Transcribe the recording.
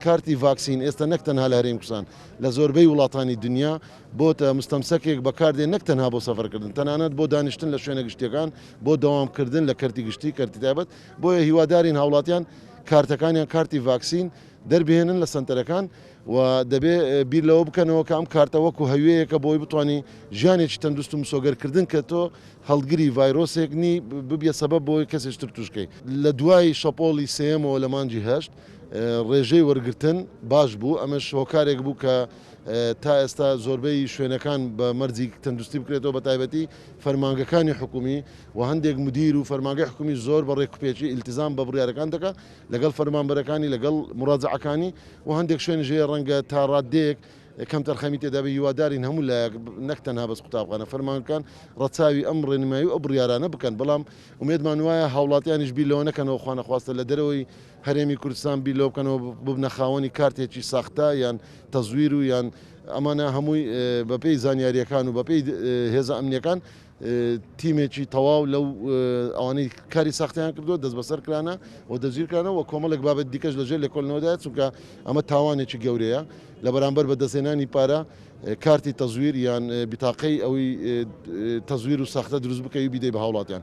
کارتی ڤاکسین ئێستا نەک تەنها لە هەرێمی کوردستان، لە زۆربەی وڵاتانی دنیا بۆتە مستەمسەکێک بەکاردێ نەک تەنها بۆ سەفەرکردن، تەنانەت بۆ دانیشتن لە شوێنە گشتیەکان، بۆ دەوامکردن لە کەرتی گشتی، کەرتی تایبەت، بۆیە هیوادارین هاوڵاتیان کارتەکانیان کارتی ڤاکسین دەربهێنن لە سەنتەرەکان و دەبێ بیر لەوە بکەنەوە کە ئەم کارتە وەکو هەویەیەکە بۆی بتوانی ژیانێکی تەندروست و مسۆگەرکردن کە تۆ هەڵگری ڤایرۆسێک نی ببیە سەبەب بۆی کەسێکی تر توشکەی. لە دوای شەپۆڵی سێیەمەوە لە مانگی هەشت ڕێژەی وەرگرتن باش بوو، ئەمەش هۆکارێک بوو کە تا ئێستا زۆربەی شوێنەکان بە مەرجی تەندروستی بکرێتەوە بە تایبەتی فەرمانگەکانی حکومی و هەندێک مدیر و فەرمانگەی حکومی زۆر بە ڕێکوپێکی ئیلتیزام بە بڕیارەکان دەکات لەگەڵ فەرمانبەرەکانی لەگەڵ مراجعەکانی و هەندێک شوێنیش هەیە ڕەنگە تا ڕاددەیەک کەمتەرخەمی تێدا بێت، هیوادارین هەموو لایەک نەک تەنها بەس قوتابخانە، فەرمانگەکان ڕەچاوی ئەم ڕێنمایی و ئەو بڕیارانە بکەن، بەڵام ئومێدمان وایە هاوڵاتیانیش بیر لەوە نەکەنەوە خوانەخواستە لە دەرەوەی هەرێمی کوردستان بیر لەوە بکەنەوە ببنە خاوەنی کارتێکی ساختە یان تەزویر و یان ئەمانە هەمووی بەپێی زانیارییەکان و بەپێی هێزە ئەمنییەکان تیمێکی تەواو لەو ئەوانەی کاری ساختەیان کردووە دەستبەسەر کرانە و دەستگیر کرانە و کۆمەڵێک بابەت دیکەش لەژێر لێکۆڵینەوەدایە چونکە ئەمە تاوانێکی گەورەیە لە بەرامبەر بەدەستهێنانی پارە کارتی تەزویر یان بیتاقەی ئەوی تەزویر و ساختە دروست بکەی و بیدەی بە هاوڵاتیان.